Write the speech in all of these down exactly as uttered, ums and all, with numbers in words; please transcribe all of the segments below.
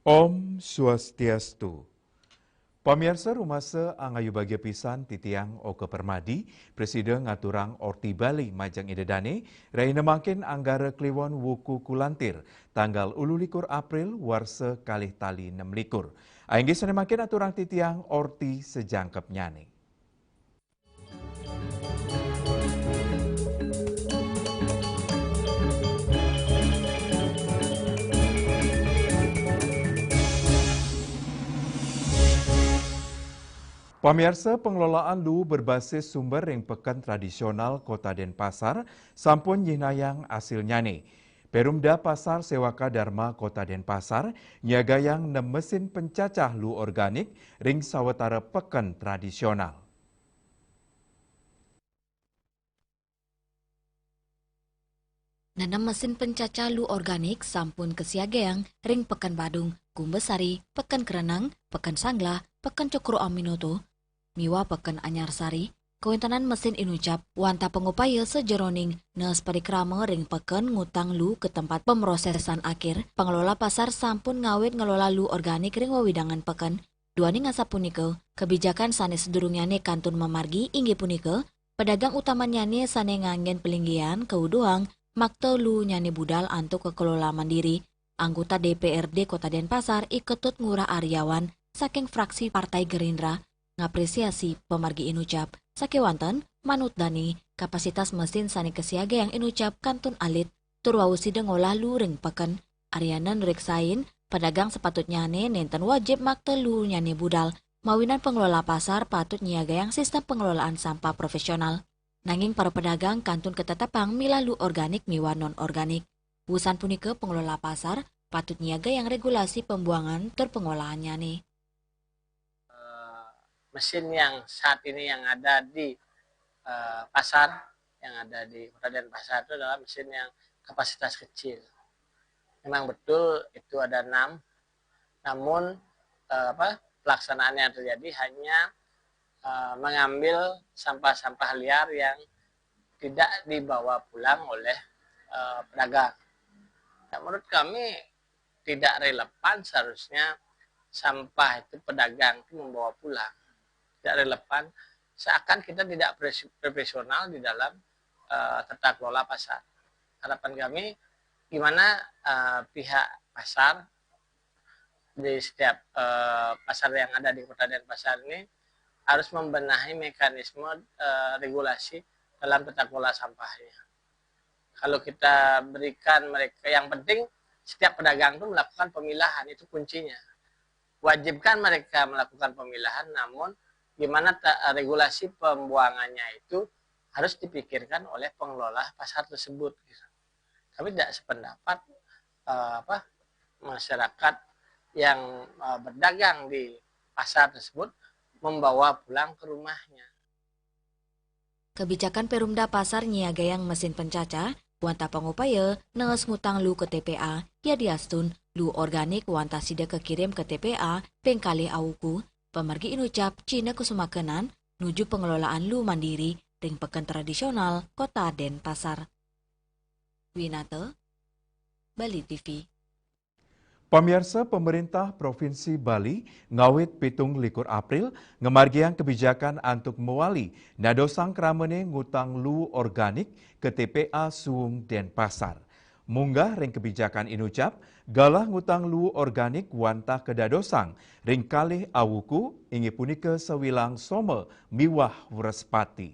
Om Swastiastu. Pamiarsa, rumasa angayu bagia pisan titiang Oka Permadi, presida ngaturang Orti Bali majeng Ida Dane, rahina mangkin Anggara Kliwon wuku Kulantir, tanggal ulu likur April warsa kalih tali nem likur. Inggih sane mangkin aturang titiang Orti sajangkepnyane. Pamiarsa, pengelolaan luhu berbasis sumber ring Peken Tradisional Kota Denpasar sampun nyihnayang asilnyane. Perumda Pasar Sewaka Dharma Kota Denpasar nyiagayang nem mesin pencacah luhu organik ring sawatara peken tradisional. Nenem mesin pencacah luhu organik sampun kasiagayang ring Peken Badung, Kumbasari, Peken Kereneng, Peken Sanglah, Peken Cokroaminoto, miwah Peken Anyarsari. Kawentenan mesin inucap wantah pangupaya sajeroning nes parikrama ring peken ngutang luhu ka tempat pemrosesan akhir. Pengelola pasar sampun ngawit ngelola luhu organik ring wewidangan peken. Duaning asapunika, kabijakan sane sadurungnyane kantun mamargi inggih punika, pedagang utamannyane sane nganggen palinggihan kauduhang makta luhunyane budal antuk kakelola mandiri. Anggota D P R D Kota Denpasar, I Ketut Ngurah Aryawan saking fraksi Partai Gerindra, ngapresiasi pamargi inucap. Sakewanten, manut dane, kapasitas mesin sane kasiagayang inucap kantun alit, tur wau sida ngolah luhu ring peken. Aryawan nureksain, pedagang sapatutnyane nenten wajib makta luhunyane budal, mawinan pengelola pasar patut nyiagayang sistem pengelolaan sampah profesional. Nanging para pedagang kantun katetepang milah luhu organik miwah non-organik. Wusan punika, pengelola pasar patut nyiagayang regulasi pembuangan tur pengolahannyane. Eh, mesin yang saat ini yang ada di, eh, pasar, yang ada di Kota Denpasar itu adalah mesin yang kapasitas kecil. Memang betul itu ada enam, namun, eh, apa, pelaksanaan yang terjadi hanya, eh, mengambil sampah-sampah liar yang tidak dibawa pulang oleh, eh, pedagang. Nah, menurut kami tidak relevan seharusnya sampah itu pedagang itu membawa pulang. Tidak relevan, seakan kita tidak pres-, profesional di dalam, eh, tata kelola pasar. Harapan kami, gimana, eh, pihak pasar di setiap, eh, pasar yang ada di Kota Denpasar ini harus membenahi mekanisme, eh, regulasi dalam tata kelola sampahnya. Kalau kita berikan mereka, yang penting setiap pedagang itu melakukan pemilahan, itu kuncinya. Wajibkan mereka melakukan pemilahan, namun gimana ta-, regulasi pembuangannya itu harus dipikirkan oleh pengelola pasar tersebut, gitu. Kami tidak sependapat, eh, apa, masyarakat yang, eh, berdagang di pasar tersebut membawa pulang ke rumahnya. Kebijakan Perumda Pasar nyiagayang mesin pencacah, wantah pangupaya nees ngutang luhu ka T P A, yadiastun luhu organik wantah sida kakirim ka T P A ping kalih awuku, pamargi inucap Cina Kusumakenan, nuju pengelolaan luhu mandiri ring Peken Tradisional Kota Denpasar. Winata, Bali T V. Pamiarsa, pemerintah Provinsi Bali ngawit pitung likur April ngamargiang kebijakan antuk mawali nadosang kramane ngutang luhu organik ka T P A Suwung Denpasar. Munggah ring kebijakan inucap, galah ngutang luhu organik wantah kadadosang ring kalih awuku, inggih punika Sawilang Soma miwah Wrespati.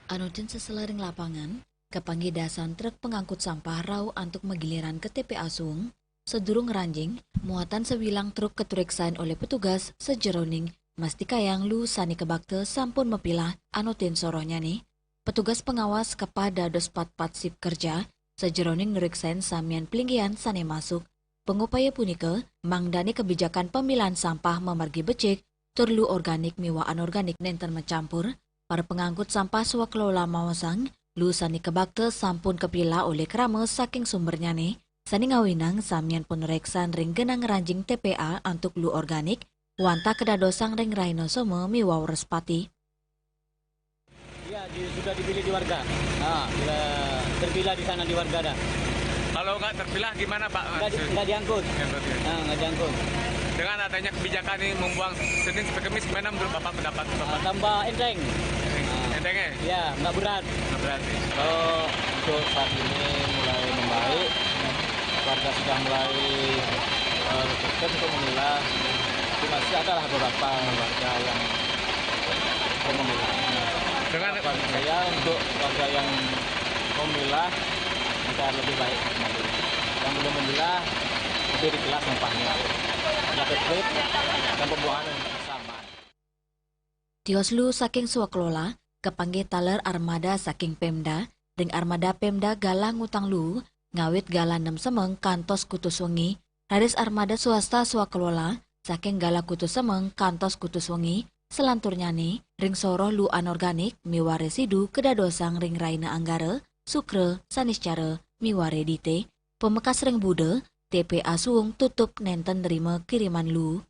Anutin seselah ring lapangan, kapanggih dasan truk pangangkut sampah rauh antuk magiliran ka T P A Suwung, sadurung ngranjing, muatan sawilang truk katureksan olih petugas sajeroning mastikayang luu sané kabakta sampun mapilah anutin sorohnyané. Petugas pangawas kapada dados patpat sip kerja, sajeroning nureksain samian palinggihan sané masuk. Pangupaya punika, mangdané kabijakan pamilahan sampah mamargi becik, tur luu organik miwah anorganik nénten macampur. Para pangangkut sampah swakelola maosang, luu sané kabakta sampun kapilah olih krama saking sumbernyané, sané ngawinang samian panureksan ring genah ngranjing T P A antuk luu organik, wantah kadadosang ring rahina Soma miwah Wrespati. Iya, di-, sudah dipilih di warga. Ah, sudah terpilah di sana di warga dah. Kalau nggak terpilah gimana, Pak? Nggak di-, nggak diangkut. Diangkut, ya. Ah, nggak diangkut. Dengan adanya kebijakan ini membuang Senin sampai Kamis, gimana menurut Bapak pendapat Bapak? Ah, tambah enteng. Enteng, ya? Iya, nggak berat. Nggak berat, ya. Kalau untuk saat ini mulai membaik, warga sudah mulai, eh, tertib untuk memilah. Tapi masih ada lah beberapa warga yang belum memilah. Dengan harapan saya untuk warga yang memilah bisa lebih baik kembali. Yang belum memilah, lebih dipilah sampahnya. Ada tertib dan pembuangan yang sama. Tios luu saking swakelola, kapanggih taler armada saking Pemda, ring armada Pemda galah ngutang luu, ngawit galah nem semeng kantos kutus wengi, raris armada swasta swakelola, saking galah kutus semeng kantos kutus wengi, salanturnyané, ring soroh luu anorganik, miwah residu kadadosang ring rahina Anggara, Sukra, Saniscara, miwah Redité, pamekas ring Buda, T P A Suwung tutup nénten nrima kiriman luu.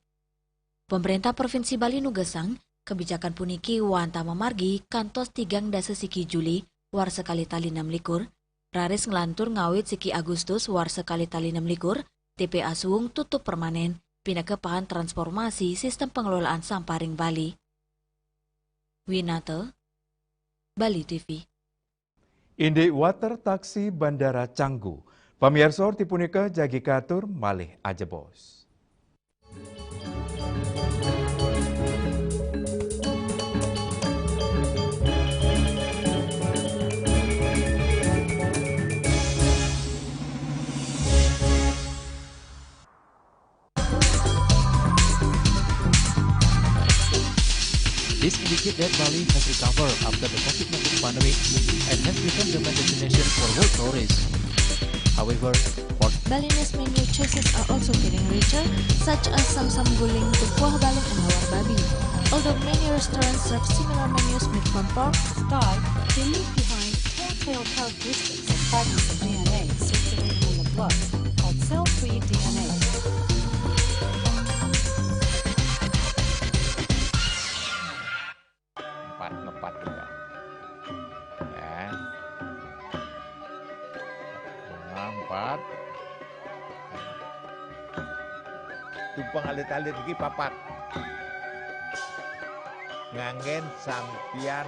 Pamréntah Provinsi Bali nugesang, kabijakan puniki wantah mamargi kantos tigang dasa siki Juli warsa kalih tali enam likur, raris nglantur ngawit siki Agustus warsa kalih tali enam likur, T P A Suwung tutup permanen, pinaka pahan transformasi sistem pengelolaan sampah ring Bali. Winata, Bali T V. Indik water taksi Bandara Canggu. Pamiarsa, reti punika jagi katur malih ajebos. This indicates that Bali has recovered after the COVID nineteen pandemic and has become the main destination for world tourists. However, for Balinese menu choices are also getting richer, such as samsam guling, kuah balung, and lawar babi. Although many restaurants serve similar menus made from pork, stall, they leave behind telltale characteristics of fragments of D N A circulating in the blood called cell-free D N A. Empat, ngepat juga. Ya. Bunga empat. Tumpeng alit-alit iki papat. Nganggén sampiyan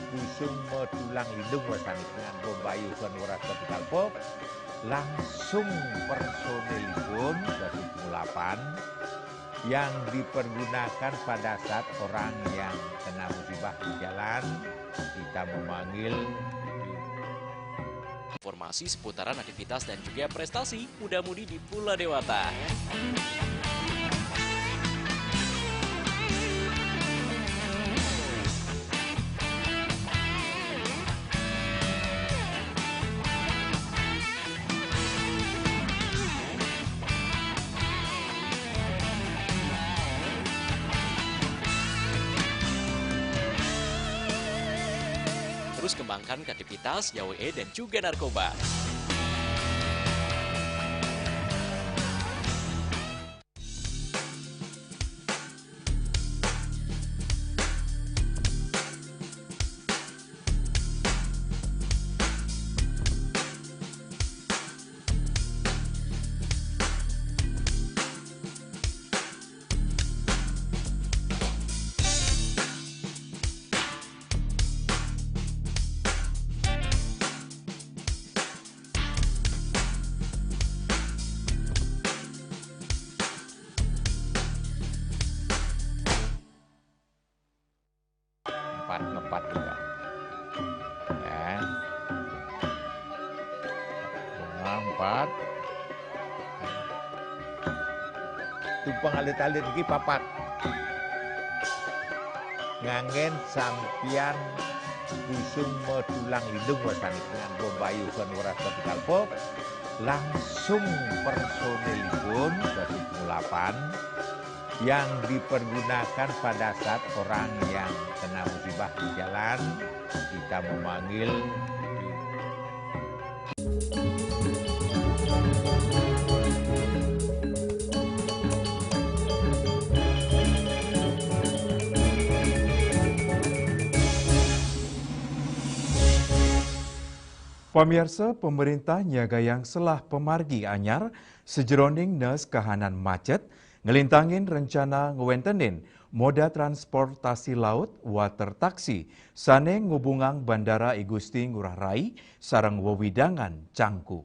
busung madulang lindung wasanipun Bombayu Suan Weras Kapital Pop, langsung personilipun David Mulapan yang dipergunakan pada saat orang yang kena musibah di jalan, kita memanggil. Informasi seputaran aktivitas dan juga prestasi muda-mudi di Pulau Dewata. Terus kembangkan kreativitas, gawe dan juga narkoba. Empat, ngepat juga. Ya. Tumpeng alit-alit iki papat. Nganggen sampiyan busung medulang lindung wasani dengan bombayu sonwara setikalpo, langsung personilipun dari pengulapan yang dipergunakan pada saat orang yang kena musibah di jalan, kita memanggil. Pamiarsa, pemerintah nyiagayang selah pamargi anyar sajeroning nes kahanan macet, nglintangin rencana ngwentenin moda transportasi laut, water taxi, sane ngubungang Bandara I Gusti Ngurah Rai sareng wewidangan Canggu.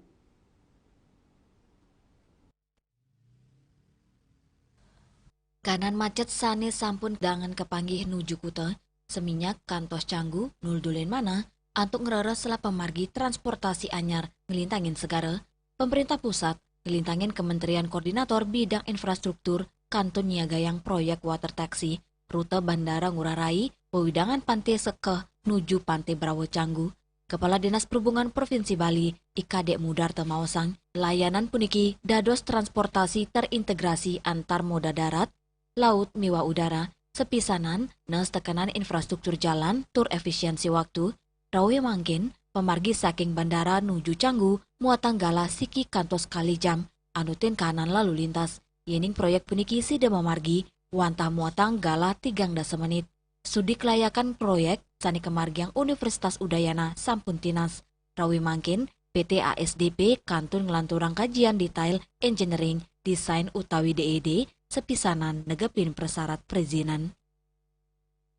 Kahanan macet sane sampun dangan kapanggih nuju kuta, Seminyak kantos Canggu, nuldulin manah antuk ngrereh selah pamargi transportasi anyar nglintangin segara. Pemerintah pusat nglintangin Kementerian Koordinator Bidang Infrastruktur kantun nyiagayang proyek water taxi, rute Bandara Ngurah Rai, wewidangan Pante Sekeh nuju Pante Brawa Canggu. Kepala Dinas Perhubungan Provinsi Bali, I Kadek Mudarta maosang, layanan puniki dados transportasi terintegrasi antar moda darat, laut miwah udara, sepisanan nes tekenan infrastruktur jalan tur efisiensi waktu. Rauh mangkin, pamargi saking bandara nuju Canggu muatang galah siki kantos kalih jam, anutin kahanan lalu lintas. Yening proyek puniki sida mamargi, wantah muatang galah tigang dasa menit. Studi kelayakan proyek sane kamargiang Universitas Udayana sampun tinas. Rauh mangkin, P T A S D P kantun nglanturang kajian detail engineering, desain utawi D E D, sepisanan negepin prasarat perizinan.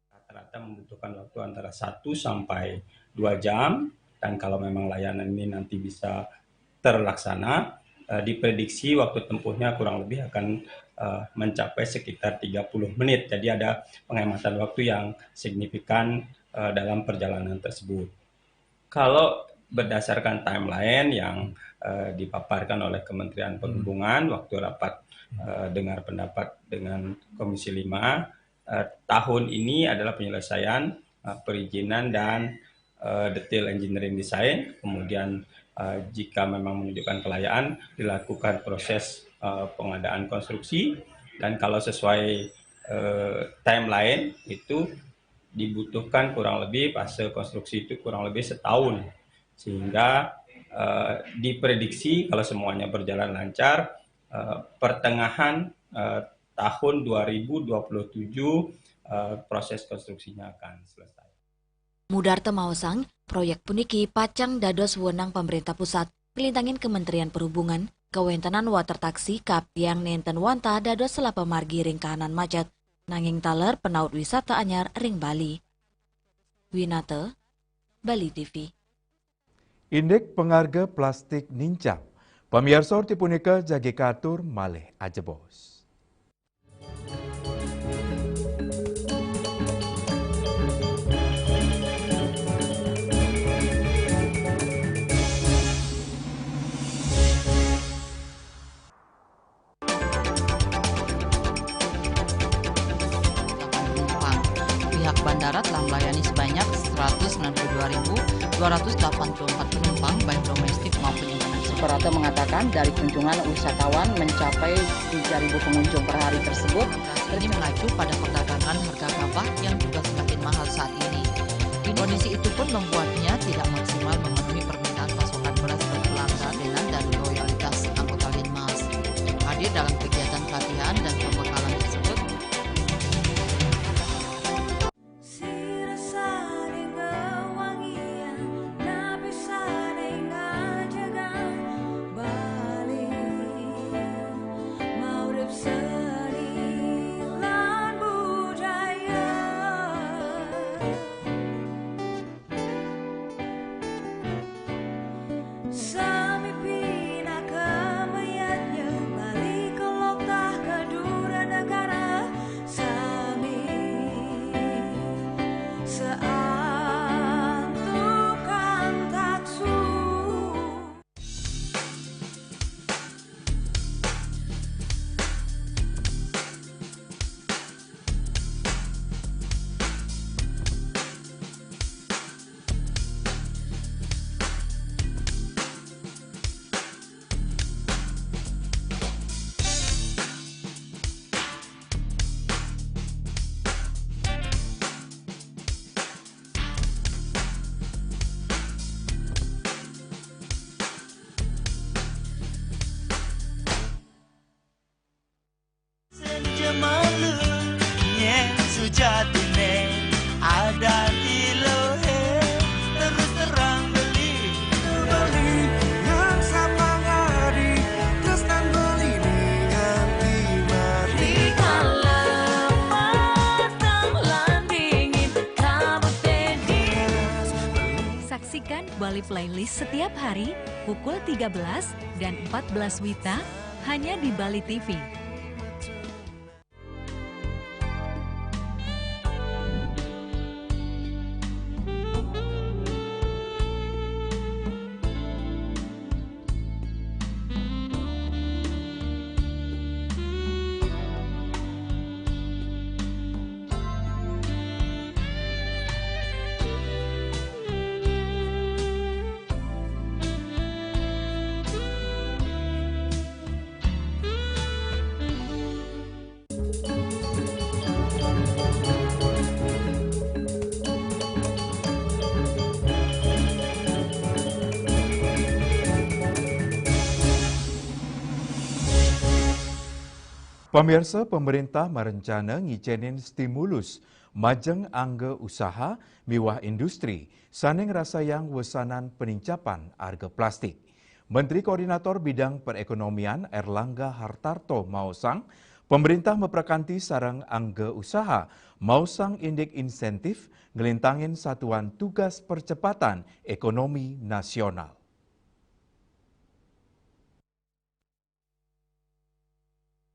Rata-rata membutuhkan waktu antara satu sampai dua jam, dan kalau memang layanan ini nanti bisa terlaksana, eh, diprediksi waktu tempuhnya kurang lebih akan, eh, mencapai sekitar tiga puluh menit. Jadi ada penghematan waktu yang signifikan, eh, dalam perjalanan tersebut. Kalau berdasarkan timeline yang, eh, dipaparkan oleh Kementerian Perhubungan waktu rapat, eh, dengar pendapat dengan Komisi lima, eh, tahun ini adalah penyelesaian, eh, perizinan dan, eh, detail engineering design. Kemudian, eh, jika memang menunjukkan kelayaan, dilakukan proses, eh, pengadaan konstruksi. Dan kalau sesuai, eh, timeline, itu dibutuhkan kurang lebih, fase konstruksi itu kurang lebih setahun. Sehingga, eh, diprediksi kalau semuanya berjalan lancar, eh, pertengahan, eh, tahun dua ribu dua puluh tujuh, eh, proses konstruksinya akan selesai. Mudarta maosang, proyek puniki pacang dados wewenang pemerintah pusat, nglintangin Kementerian Perhubungan. Kawentenan water taxi kaaptiang nenten wantah dados selah pamargi ring kahanan macet, nanging taler penaut wisata anyar ring Bali. Winata, Bali T V. Indik pangarga plastik nincap. Pamiarsa, orti punika jagi katur malih ajebos. Pihak bandara telah melayani sebanyak seratus sembilan puluh dua ribu dua ratus delapan puluh empat penumpang, baik domestik maupun internasional. Suprapto mengatakan, dari kunjungan wisatawan mencapai tiga ribu pengunjung per hari tersebut. Ini mengacu pada perdagangan harga gabah yang juga semakin mahal saat ini. Kondisi itu pun membuatnya tidak maksimal memenuhi permintaan pasokan beras bagi pelanggan dan loyalitas anggota Linmas. Hadir dalam kegiatan pelatihan dan pembekalan tersebut, Playlist setiap hari pukul tiga belas dan empat belas W I T A hanya di Bali T V. Pamirsa, pemerintah marencana ngicénin stimulus majeng angga usaha miwah industri sané ngrasayang wesanan penincapan arga plastik. Menteri Koordinator Bidang Perekonomian Erlangga Hartarto maosang, pemerintah maprakanti sareng angga usaha maosang indik insentif nglintangin Satuan Tugas Percepatan Ekonomi Nasional.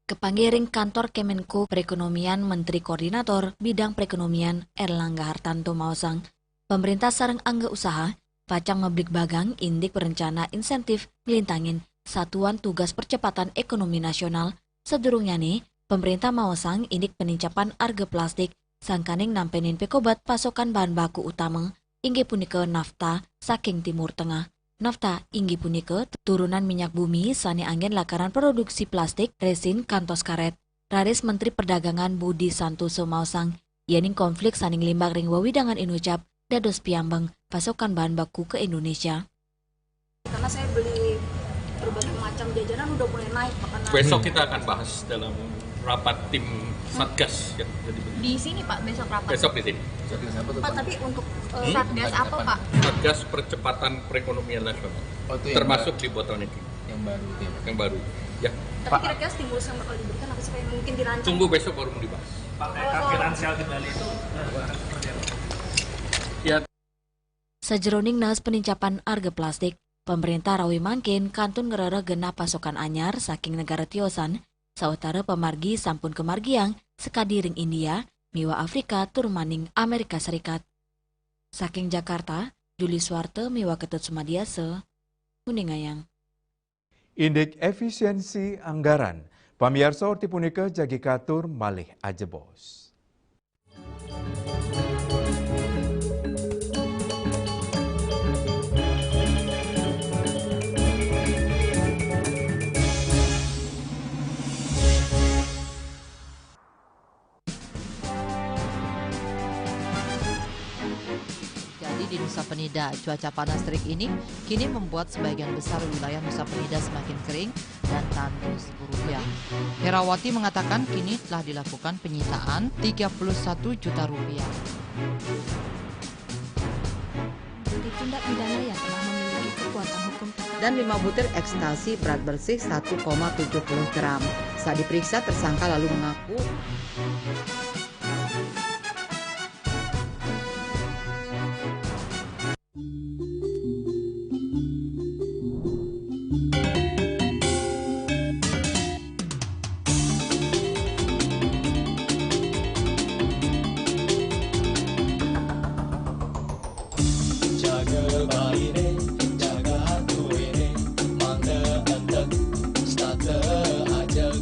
Kapanggih ring Kantor Kemenko Perekonomian, Menteri Koordinator Bidang Perekonomian Erlangga Hartarto maosang, pemerintah sareng angga usaha pacang mabligbagang indik rencana insentif nglintangin Satuan Tugas Percepatan Ekonomi Nasional. Sadurungnyané, pemerintah maosang indik penincapan arga plastik, sangkaning nampénin pikobet pasokan bahan baku utama, inggih punika nafta saking Timur Tengah. Nafta inggih punika turunan minyak bumi sané anggén lakaran produksi plastik, résin, kantos karét. Raris Menteri Perdagangan Budi Santoso maosang, yéning konflik sané nglimbak ring wewidangan inucap dados piambeng pasokan bahan baku ka Indonesia. Karena saya beli berbagai macam jajanan udah mulai naik makanan. Besok kita akan bahas dalam rapat tim Satgas, ya. Jadi begitu. Di sini, Pak, besok rapat? Besok di sini. Satgas apa tuh, Pak, Pak? Tapi untuk, eh, hmm? Satgas apa, Pak? Satgas Percepatan Perekonomian Nasional. Oh, itu yang termasuk baru. Di bottlenecking. Yang baru itu ya, Pak? Yang baru. Ya. Tapi kira-kira stimulus yang bakal diberikan apa sih, Pak, yang mungkin dilancarkan? Tunggu besok baru mau dibahas. Pak, eh, oh, oh. Finansial di Bali itu, eh, seperti apa? Ya. Sajeroning naas penincapan arga plastik, pamréntah rauh mangkin kantun ngrereh genah pasokan anyar saking negara tiosan, sawatara pamargi sampun kamargiang sakadi ring India miwah Afrika tur maning Amérika Serikat. Saking Jakarta, Juli Suwarta miwah Ketut Sumadiasa, nguningayang. Indik efisiensi anggaran, pamiarsa, orti punika jagi katur malih ajebos. Jadi di Nusa Penida, cuaca panas terik ini kini membuat sebagian besar wilayah Nusa Penida semakin kering dan tandus guruyang. Herawati mengatakan kini telah dilakukan penyitaan tiga puluh satu juta rupiah. Tindak pidana yang telah memiliki kekuatan hukum tetap. Dan lima butir ekstasi berat bersih satu koma tujuh puluh gram. Saat diperiksa, tersangka lalu mengaku. Jaga Bali né, jaga atué né, mangda entek, setata ajeg,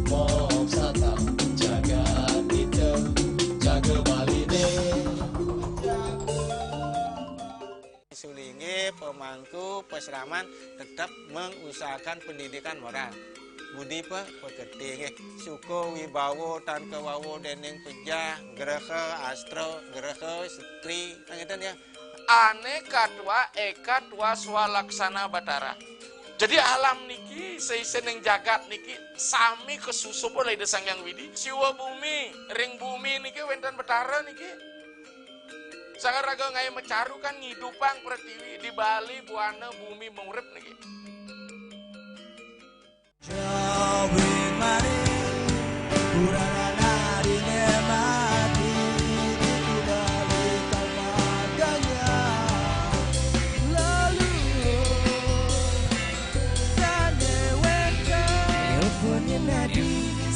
moksata, jaga ita, jaga Bali né. Sulinggih, pemangku, pasraman tetap mengusahakan pendidikan moral. Budi pa-, pekerti nggih. Suka wibawa tan kawawa dening pejah, graha astra, graha setri, kan ngeten ya. Ane katwa eka twa swalaksana Batara. Jadi alam niki, seisening jagat niki sami kasusup oleh Ida Sang Hyang Widi. Siwa bumi, ring bumi niki wenten Batara niki. Sang raga ngae macaru kan ngidupang pratiwi, di Bali buana bumi murip niki.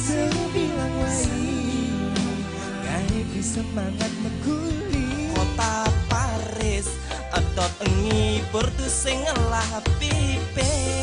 Seru bilang wai, gawe ku semangat meguli. Kota Paris, otot ngibur tu sing ngelah pipis.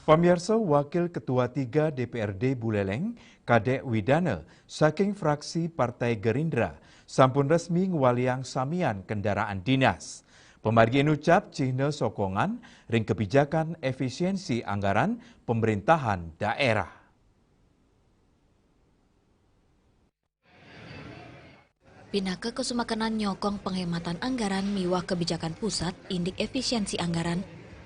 Pamirsa, Wakil Ketua tiga D P R D Buleleng, Kadek Widana, saking fraksi Partai Gerindra, sampun resmi ngwaliang samian kendaraan dinas. Pamargi inucap cihna sokongan ring kebijakan efisiensi anggaran pemerintahan daerah. Pinaka kasumakenan nyokong penghematan anggaran miwah kebijakan pusat indik efisiensi anggaran,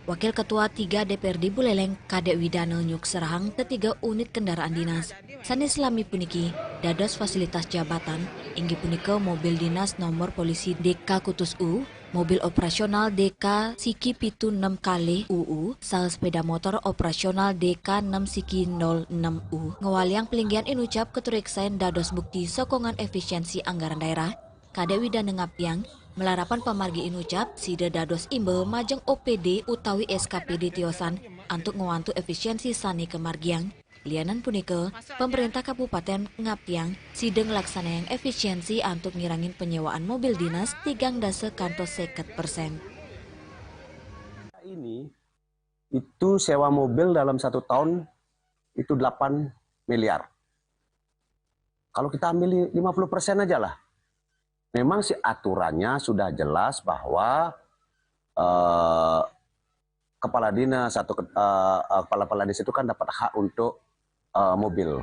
Wakil Ketua tiga D P R D Buleleng, Kadek Widana, nyukserahang tetiga unit kendaraan dinas sane selami puniki dados fasilitas jabatan, inggih punika mobil dinas nomor polisi D K kutus U, mobil operasional D K siki pitu nem kalih U U, saha sepeda motor operasional D K nem siki nol nem U. Ngwaliang pelinggihan inucap katureksain dados bukti sokongan efisiensi anggaran daerah. Kadek Widana ngaptiang, malarapan pamargi inucap, sida dados imba majeng O P D utawi S K P D tiosan antuk ngwantu efisiensi sane kamargiang. Lianan punika, pemerintah kabupaten ngaptiang sida nglaksanayang efisiensi antuk ngirangin penyewaan mobil dinas tigang dasa kantos seket persen. Ini itu sewa mobil dalam satu tahun itu delapan miliar. Kalau kita ambil lima puluh persen aja lah. Memang si aturannya sudah jelas bahwa eh, kepala dinas atau ke- eh, eh, kepala-kepala dinas itu kan dapat hak untuk eh, mobil.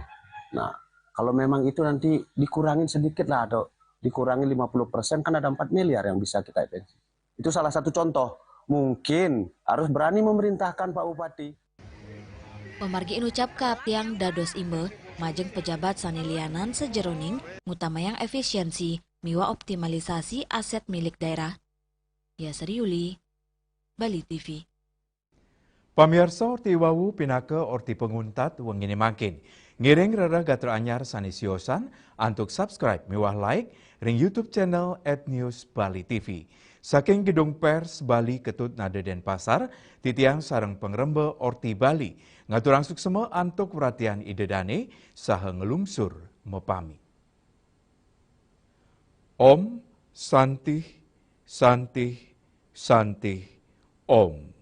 Nah, kalau memang itu nanti dikurangin sedikit lah atau dikurangin lima puluh persen, kan ada empat miliar yang bisa kita efisiensi. Itu salah satu contoh. Mungkin harus berani memerintahkan Pak Bupati. Pamargi inucap kaaptiang dados imba majeng pejabat sane lianan sajeroning ngutamayang efisiensi miwah optimalisasi aset milik daerah. Yasri Yuli, Bali T V. Pamirsa, orti wau pinaka orti panguntat wengine mangkin. Ngiring rereh gatra anyar sane siosan antuk subscribe miwah like ring YouTube channel at News Bali T V. Saking Gedung Pers Bali Ketut Nada Denpasar, titiang sareng pangremba Orti Bali ngaturang suksema antuk perhatian Ida Dane saha nglungsur mapamit. Om Santih, Santih, Santih, Om.